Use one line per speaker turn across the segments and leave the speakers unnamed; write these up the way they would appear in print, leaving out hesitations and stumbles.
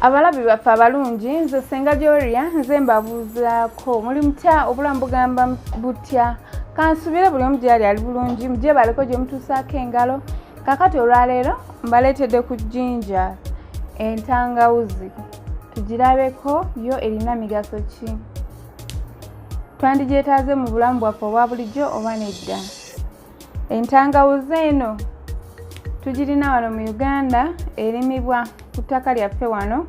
Abalabi baffe abalungi, nze Senga Joria, nze mbabuuzaako, muli mutya? Obulamu bugamba butya? Kansubire buli omu gyali ali bulungi, mugyebaleko gye mutuusaako engalo. Kakati olwaleero mbaleetedde ku jjinja entangawuzi, tugirabeko yo erina migaso ki, twandigyetaaze mu bulamu bwaffe obwa bulijjo oba nedda. Entangawuzi eno tugirina wano mu Uganda, erimibwa ku ttaka lyaffe wano.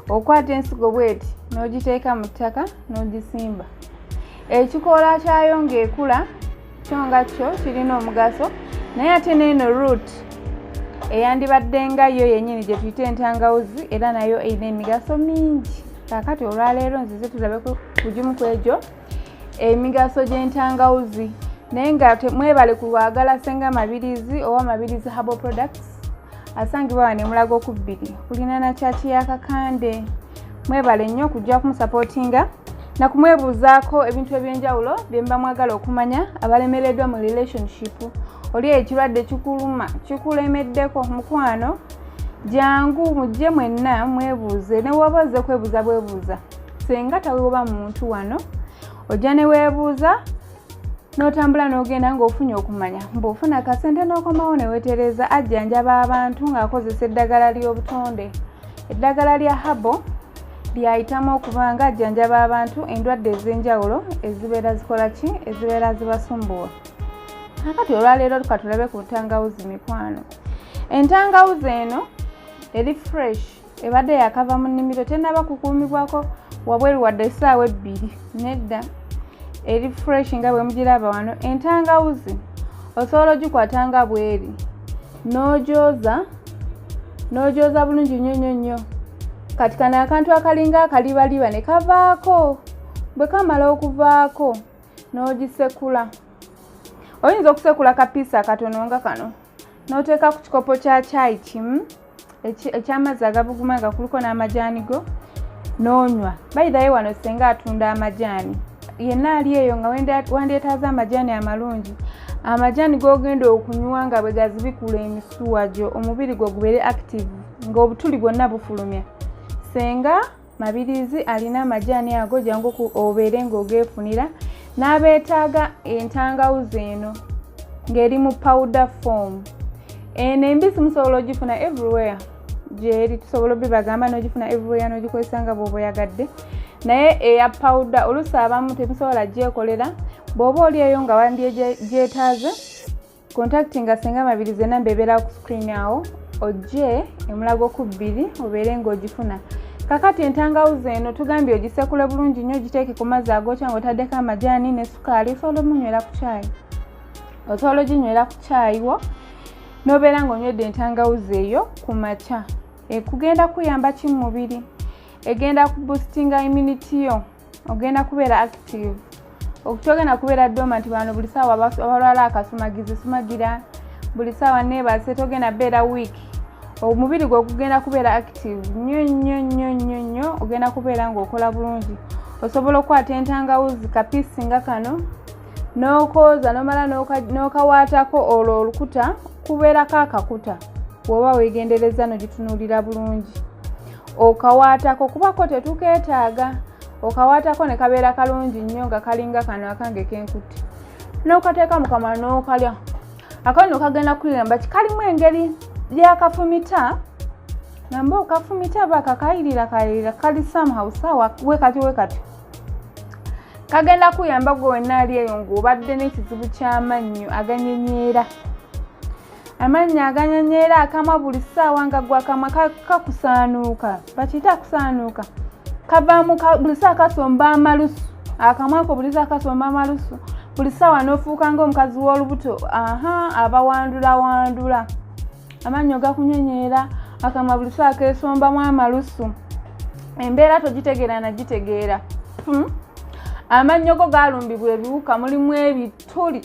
Okwata ensigo bweti n'ogiteeka mu ttaka n'ogisimba, ekikoola kyayo ng'ekula kyo nga kyo kirina omugaso, naye ate n'eno root eyandibadde nga yo yennyini gye tuyita entangawuzi, era nayo erina emigaso mingi. Kaakati olwaleero nzize tulabe ku gimu ku egyo emigaso gy'entangawuzi. Naye nga mwebale kulwagala Senga Mabirizi owa Mabirizi Herbal Products, asangibwa wano emulago ku 2 kulina kyaki ya Kakande. Mwebale nnyo okujja kumusupportinga nakumwebuuzaako ebintu ebyenjawulo bye muba mwagala okumanya. Abalemereddwa mu relationship, oli ekirwadde kikuluma, kikulemeddeko, mukwano jangu mujje mwenna mwebuuze. Ne waba ozze kwebuuza bwebuuza, senga taweoba muntu wano, ojja ne weebuuza n'otambula n'ogenda ng'ofunye okumanya, mbw'ofuna akasente n'okomawo ne weetereza. Ajjanjaba abantu ng'akozesa eddagala ly'obutonde, eddagala lya herbal lyayitamu okuba nga ajjanjaba abantu endwadde ez'enjawulo ezibeera zikola ki, ezibeera zibasumbuwa. Kakati olwaleero katulabe ku ntangawuzi. Mikwano, entangawuzi eno eri fresh, ebadde yakava mu nnimiro, tenaba kukuumibwako wabweru wadde essaawa 2, nedda, eri fresh nga bwe mugiraba wano. Entangawuzi osobola ogikwata nga bweri n'ogyoza, n'ogyoza bulungi nnyo nnyo nnyo. Kati kano akantu akalinga akalibaliba ne kavaako. Bwe kamala okuvaako n'ogisekula, oyinza okusekula kapiisi akatono nga kano n'oteeka ku kikopo kya kyayi kimu ekyamazzi agabuguma nga kuliko n'amajaani go n'onywa. Bayirayo wano senga atunda amajaani, yenna ali eyo nga wandyetaaze amajaani amalungi, amajaani g'ogenda okunywa nga bwe gazibikula emisuwa gyo, omubiri gwo gubeere active ng'obutuli bwonna bufulumya. Senga Mabirizi alina amajaani ago, jangu obeere ng'ogeefunira. N'abeetaaga entangawuzi eno ng'eri mu powder form, eno embisi musobola ogifuna everywhere gyeri, tusobola obibagamba n'ogifuna everywhere n'ogikozesa nga bw'oba oyagadde. Naye eya powder oluusi abamu temusobola gyekolera. Bw'oba oli eyo nga wandyegyetaaze, contactinga Senga Mabirizi, enamba ebeera ku screen awo, ojje emulago ku 2 obeere ng'ogifuna. Kakati entangawuzi eno tugambye ogisekule bulungi nnyo, ogiteeke ku mazzi agookya ng'otaddeko amajaani ne sukaali. Osobola omunywera ku kyayi, osobola oginywera ku kyayi wo n'obeera ng'onywedde entangawuzi eyo ku makya. Ekugenda kuyamba ki mu mubiri? Egenda kuboostinga immunity yo, ogenda kubeera active, togenda kubeera dormant. Bano buli saawa abalwala akasumagizi sumagira, buli saawa neebase, togenda beera weak. Omubiri gwe gugenda kubeera active nnyo nnyo nnyo nnyo nnyo, ogenda kubeera ng'okola bulungi. Osobola okukwata entangawuzi kapiisi nga kano n'okooza, n'omala n'okawaatako olwo olukuta, kubeerako akakuta. Bw'oba weegendereza n'ogitunuulira bulungi, okawaatako kubako tetukeetaaga, okawaatako ne kabeera kalungi nnyo nga kalinga kano akange kenkutte, n'okateeka mu kamwa n'okalya. Akabonero kagenda kuyamba ki? Kalimu engeri gyakafumita namba, okafumita ba kakayirira kayirira, kali somehow sawa wekati wekati. Kagenda kuyamba gwe wenna ali eyo ng'obadde n'ekizibu ky'amannyo aganyenyeera, amannyo aganyenyeera, akamwa buli ssaawa nga gwe akamwa kakusaanuuka, bakiyita akusaanuuka, kavaamu buli ssaawa kasomba amalusu, akamwa ko buli ssaawa kasomba amalusu, buli ssaawa n'ofuuka ng'omukazi w'olubuto, aha, abawandulawandula, amannyo gakunyenyeera, akamwa buli ssaawa keesombamu amalusu, embeera togitegeera nagitegeera. Amannyo go galumbibwa ebiwuka, mulimu ebituli.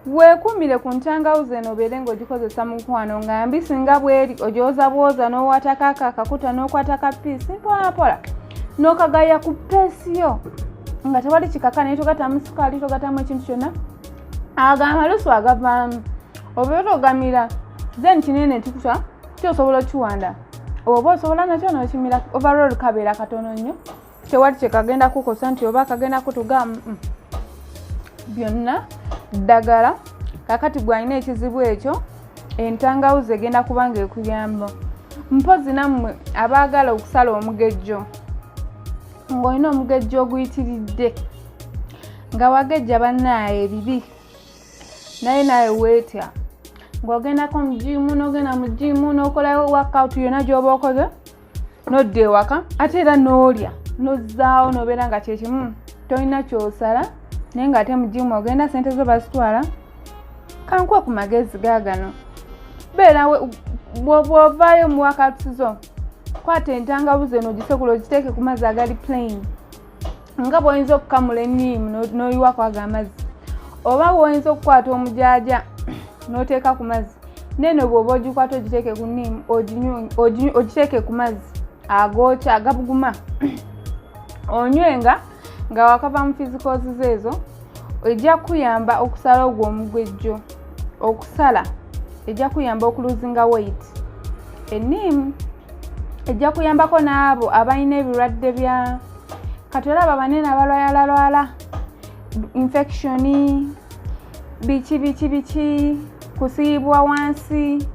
Weekuumire ku ntangawuzi eno, obeere ng'ogikozesa, mukwano, nga mbisi nga bweri, ogyoza bwoza n'owaatako ako akakuta, n'okwata ka piisi mpola mpola n'okagaya ku peesi yo nga tewali kikaka, naye togatamu sukaali, togatamu ekintu kyonna. Ago amalusu agavaamu obeera ogamira, then kinene tikuta kyosobola okiwanda. Oba osobola nakyo n'okimira. Overall kabeera katono nnyo, tewali kyekagenda kukosa nti oba kagenda kutuga. Byonna ddagala. Kakati gwalina ekizibu ekyo, entangawuzi egenda kuba nga ekuyamba. Mpozi nammwe abaagala okusala omugejjo, ng'olina omugejjo oguyitiridde, nga wagejja bannaaye ebibi, naye nawe weetya ng'ogendako mu gym, n'ogenda mu gym n'okolayo workout yonna gy'oba okoze, n'odda ewaka ate era n'olya n'ozzaawo, n'obeera nga kyekimu, tolina kyosala, naye ng'ate mu gym ogenda sente zo bazitwala. Kankuwe ku magezi gaagano: beera bw'ovaayo mu workouts zo, kwata entangabuzi eno ogisekula, ogiteeke ku mazzi agali plain, nga bw'oyinza okukamula enniimu n'oyiwako ago amazzi, oba bw'oyinza okukwata omujaaja n'oteeka ku mazzi. Neeno bw'oba ogikwata ogiteeke ku nniimu, ogiteeke ku mazzi agookya agabuguma, onywenga nga wakava mu physicals ezo. Ejja kuyamba okusala ogwo omugwejjo, okusala ejja kuyamba okulosinga weight. Enniimu ejja kuyambako n'abo abalina ebirwadde bya kati olaba banene abalwalalwala infection, biki biki biki, kusiibwa wansi.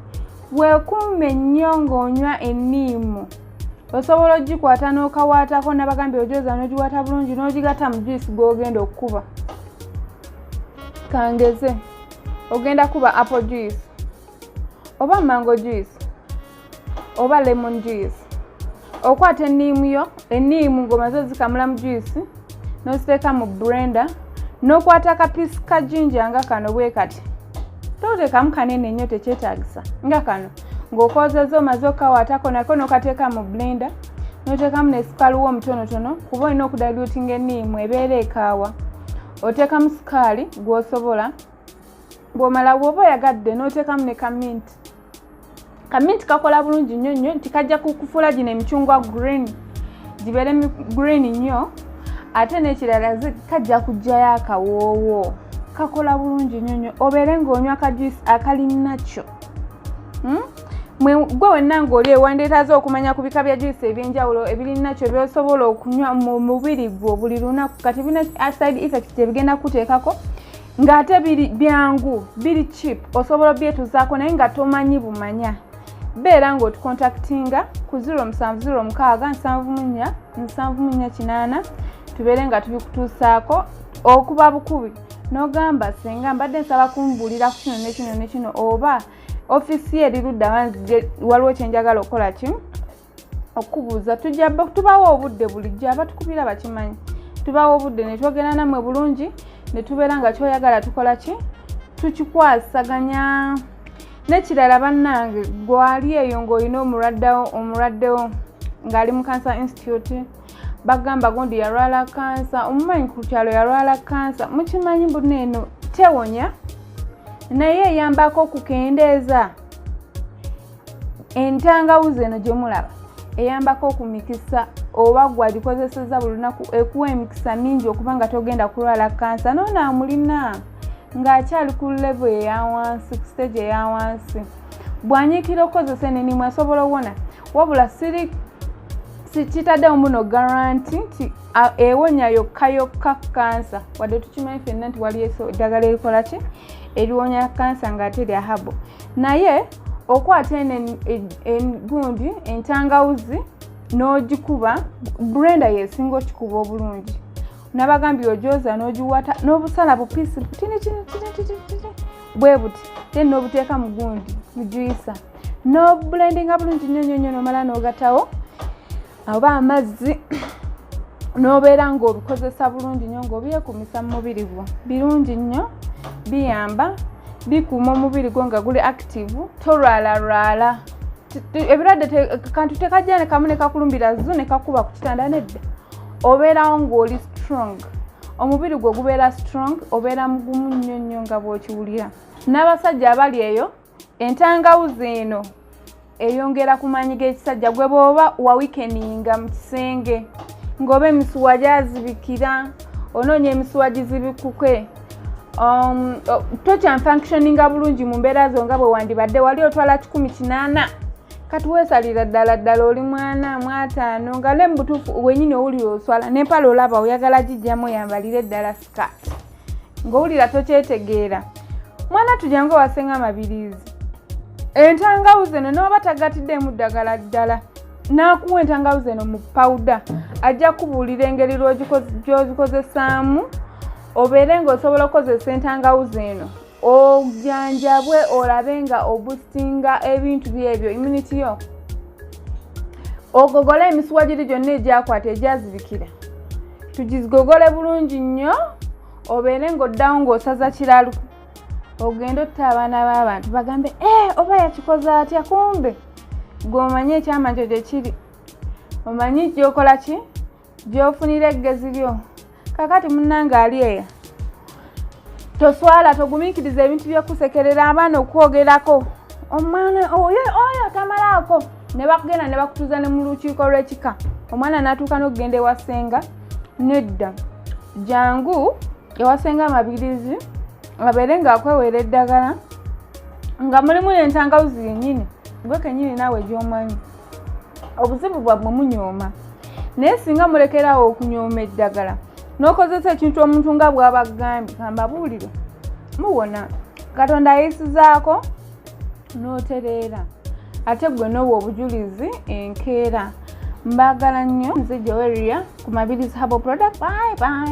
Weekuume nnyo ng'onywa enniimu. Osobola ogikwata n'okawaatako, nabagambye ogyoza n'ogiwaata bulungi n'ogigatta mu juice gw'ogenda okukuba. Kangeze ogenda kuba apple juice oba mango juice oba lemon juice, okwata enniimu yo, enniimu ng'omaze ozikamula mu juice, n'oziteeka mu blender, n'okwata akapiece ka ginger nga kano bwe kati. Toteekamu kanene nnyo, tekyetaagisa. Nga kano ng'okozeza, omaze okawaatako nako n'okateeka mu blender, n'oteekamu ne sukaali wo omutonotono, kuba olina okudilutinga enniimu ebeera ekaawa. Oteekamu sukaali gw'osobola. Bw'omala, bw'oba oyagadde, n'oteekamu ne kamint. Kamint kakola bulungi nnyo nnyo nti kajja kukufuula gino emicungwa green, gibeere green nnyo. Ate n'ekirala, kajja kuggyayo akawoowo. Kakola bulungi nnyo nnyo. Obeere ng'onywa ka juice akali nakyo, Gwe wenna ng'oli ewandeetaaze okumanya ku bika bya juice ebyenjawulo ebiri nakyo by'osobola okunywa mu mubiri gwo buli lunaku, kati bina side effect tebigenda kuteekako, ng'ate biri byangu, biri cheap, osobola obyetuzaako naye nga tomanyi bumanya. Beera ng'otucontactinga ku 0706 74 74 8, tubeere nga tubikutuusaako. Okuba bukubi n'ogamba, "Senga, mbadde nsaba kumbuulira ku kino ne kino ne kino," oba ofiisi ye eri ludda wanzije, waliwo kyenjagala okukola ki, okubuuza. Tujja tubawo obudde bulijjo. Abatukubira bakimanyi, tubawo obudde ne twogera nammwe bulungi, ne tubeera nga kyoyagala tukola ki, tukikwasaganya. N'ekirala bannange, gwali eyo ng'olina omulwaddewo, omulwaddewo ng'ali mu Cancer Institute, bagamba gundi yalwala kansa, omumanyi ku kyalo yalwala kansa. Mukimanyi buno eno tewonya, naye eyambako okukendeeza. Entangawuzi eno gye mulaba eyambako okumikisa, oba gwagikozeseza buli lunaku, ekuwa emikisa mingi okuba nga togenda kulwala kansa. Noono amulina ng'akyali ku level eya wansi, ku stage eya wansi, bw'anyiikira okukozesa enenimu asobola owona. Wabula siri kitaddewo muno guarantee nti ewonya yokka yokka kansa, wadde tukimanyi ffenna nti waliyo eddagala erikola ki, eriwonya kansa ng'ate lya herbal. Naye okwata eno gundi entangawuzi n'ogikuba, blender yesinga okikuba obulungi. Nabagambye ogyoza n'ogiwata n'obusala bupiece butini tini bwe buti, then n'obuteeka mu gundi, mu juicer, n'oblendinga bulungi nnyo nnyo nnyo, n'omala n'ogatawo oba amazzi, n'obeera ng'obikozesa bulungi nnyo ng'obyekumisa mu mubiri gwo. Birungi nnyo, biyamba, bikuuma omubiri gwo nga guli active, tolwalalwala ebirwadde. Kantu tekajja ne kamu ne kakulumbira zu ne kakuba ku kitanda, nedda. Obeerawo ng'oli strong, omubiri gwe gubeera strong, obeera mugumu nnyo nnyo nga bw'okiwulira. N'abasajja abali eyo, entangawuzi eno eyongera ku maanyi g'ekisajja. Gwe bw'oba waweakeninga mu kisenge, ng'oba emisuwa gyazibikira, onoonya emisuwa gizibikuke, tokyafunctioninga bulungi mu mbeera zo nga bwe wandibadde. Wali otwala 180, Kati weesalira ddala ddala oli mwana 50 nga ne mu butuufu wenyini owulira oswala n'empale olaba oyagala gijjamu oyambalire ddala skirt ng'owulira tokyetegeera. Mwana tujangu owasenga Mabiriizi, entangawuzi eno n'oba tagatiddeemu ddagala ddala n'akuwa entangawuzi eno mu pawuda, ajja kubuulira engeri gy'ozikozesaamu obeere ng'osobola okukozesa entangawuzi eno ojjanjabwe olabe nga oboostinga ebintu byebyo, immunity yo, ogogole emisuwa giri gyonna egyakwata egyazibikira, tugizigogole bulungi nnyo obeere ng'oddawo ng'osaza kiralu ogende otta abaana b'abantu bagambe e oba yakikoze atya. Kumbe gweomanyi ekyama kyo gye kiri, omanyi gyokola ki gyofunira eggezi lyo. Kakati munnange ali eyo, toswala, togumiikiriza ebintu byekusekerera abaana okwogerako. Omwana oyo oyo tamalaako ne bakugenda ne bakutuuza ne mu lukiiko lw'ekika, omwana n'atuuka n'okugenda ewasenga. Nedda, jangu ewasenga Amabirizi abeere ng'akweweera eddagala nga mulimu n'entangawuzi yennyini gwe kennyini naawe gy'omanyi. Obuzibu bwammwe munyooma, naye singa mulekerawo okunyooma eddagala n'okozesa ekintu omuntu nga bw'abagambye, kambabuulire, muwona. Katonda ayisizaako n'otereera ate gwe n'owa obujulizi enkeera. Mbaagala nnyo. Nze Joweria ku Mabirizi Herbal Product. Bye bye.